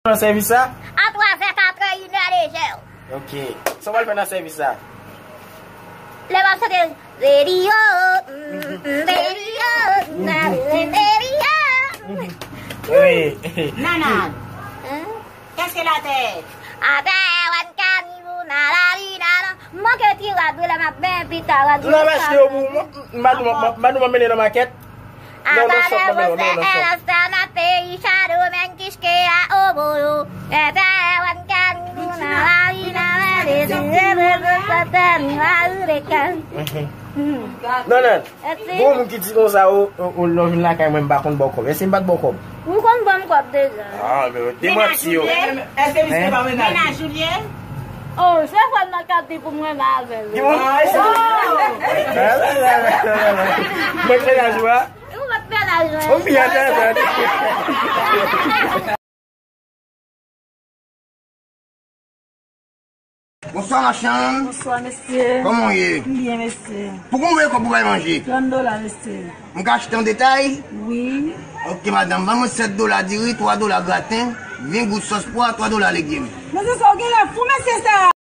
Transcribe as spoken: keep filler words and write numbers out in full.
Nan sèvis sa? A twa zè, katrè, inè de jè. Ok. Sa w pral fè nan sèvis sa? Lè m ap chante, Lady O, mm, mm, Lady O, mm, Lady O. Wi. Nana. Hein? Qu'est-ce qu'elle a fait? Atè, wan kanibou, na la li, na la. M manke ti rad wi, lè m ap benyen pita, rad. Nan mache yo pou mwen, m pa nou, m pa nou mennen nan makèt. Non, non, shop, non, non, non, shop. Rasta nan peyi Chado, men Kishkeya Obolo. Atè, wan kanibou, na la li, na la li. Mhm. Non, non. Gon moun ki di konsa, o, o, o, lè w vin lakay mwen, m pa konn ba w kòb. Èske m pa t ba w kòb? Ou konn ban m kòb deja. Ah, men te manti yo. Èske misye pa mennaj? Mennaj ou l ye? Oh, se fwa m nan kati pou mwen ba avè l. Ki moun? Mwen mennaj ou a? Ou mèt mennaj mwen. Ou byen tèt. Bonswa, machann. Bonswa, mesye. Kòman w ye? M byen, mesye. Poukisa w voye kòb pou bay manje? Trant dola, mesye. M ka achte an detay? Wi. Ok, madanm, ban mwen sèt dola diri, twa dola graten, ven goud sòs pwa, twa dola legim. Mesye, sa w genlè fou, mesye, sa.